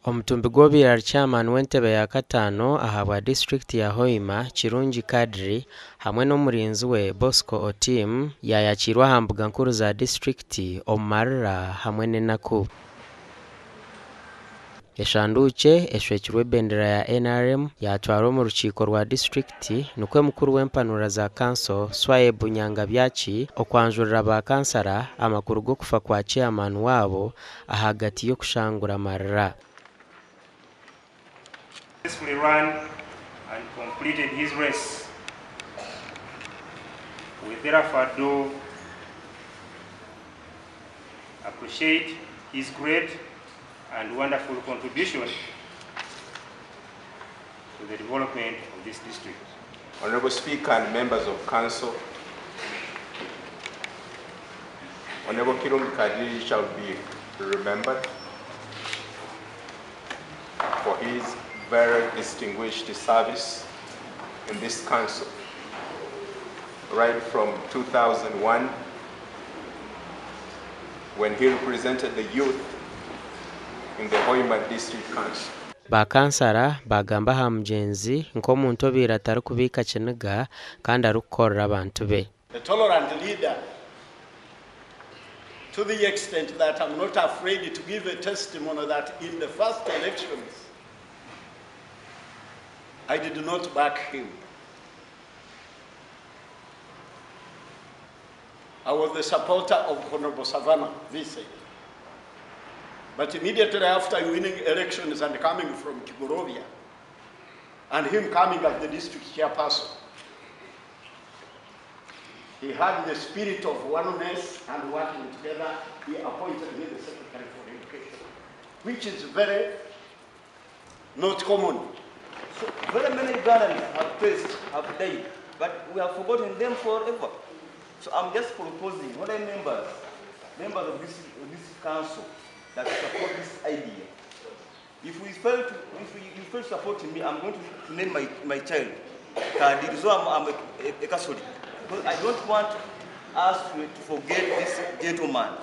Omutumbi gw'obaire ari chairman w'entebe ya kataano ahabwa disiturikiti ya Hoima, Kirungi Kadri hamwe n'omurinzi we Bosco Otim yaayakiirwa aha mbuga nkuru za disiturikiti omu marira hamwe n'enaku. Eshanduukye eshwekirwe ebendera ya NRM yaatwarwa omu rukiiko rwa disiturikiti nikwo mukuru w'empanura za kanso Swaib Nyangabyaki okwanjurira ba kansara amakuru g'okufa kwa chairman waabo ahagati y'okushangura amarira. Successfully run and completed his race. We therefore do appreciate his great and wonderful contribution to the development of this district. Honorable Speaker and members of Council, Honorable Kirungi Kadiri shall be remembered for his very distinguished service in this council. Right from 2001, when he represented the youth in the Hoima District Council. Ba kansara baagamba aha mugyenzi nk'omuntu obaire atarikubiika kiniga kandi arikukorera abantu be. A tolerant leader to the extent that I'm not afraid to give a testimony that in the first elections, I did not back him. I was the supporter of Honorable Savannah Vise. But immediately after winning elections and coming from Kigorobya, and him coming as the district chairperson, he had the spirit of oneness and working together. He appointed me the secretary for education, which is very not common. So very many Ugandans have perished, have died, but we have forgotten them forever. So I'm just proposing, all the members of this council that support this idea. If we fail to, if we, you fail to support me, I'm going to name my child Kadiri. So I'm a Catholic. Because I don't want us to forget this gentleman.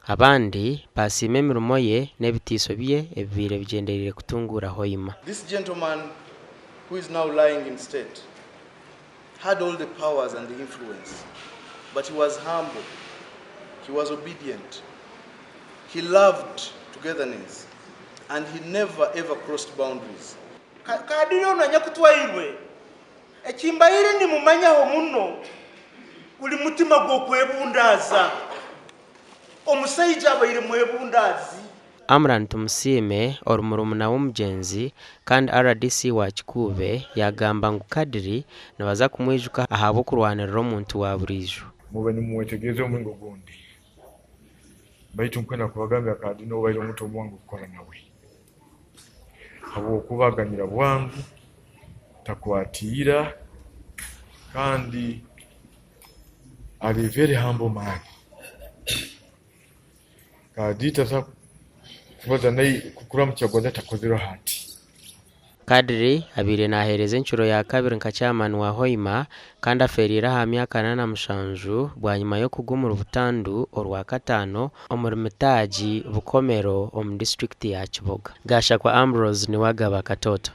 Abandi basiima emirimo ye n'ebitiiso bye ebibaire bigyendereire kutunguura Hoima. This gentleman who is now lying in state had all the powers and the influence, but he was humble, he was obedient, he loved togetherness, and he never ever crossed boundaries. Kadiri ono anyakutwairwe ekimbaire nimumanyaho muno guli mutima gw'okwebundaaza omusaija abaire mwebundaazi. Amran Tumusiime ori murumuna w'omugyenzi kandi RDC wa Kikuube yagamba ngu Kadiri nibaza kumwijuka ahabw'okurwanirira omuntu wa buriijo. Mube nimwetegereza omuringo gundi baitu nkwenda kubagambira Kadiri n'obaire omuntu omwangu kukora nawe habw'okuba bwangu takwatiira kandi ali very humble man. Kadiri tata kubaza naye kukuramukya gwaza takozerwe hati. Kadiri abaire naheereza enshuro ya kabiri nka chairman wa Hoima kandi afeeriire aha myaka 47 bwanyima y'okugumura obutandu orwa kataano omuri Mitaagi Bukomero omu disitulikiti ya Kiboga. Gashakwa Ambrose niwe agaba Katoto.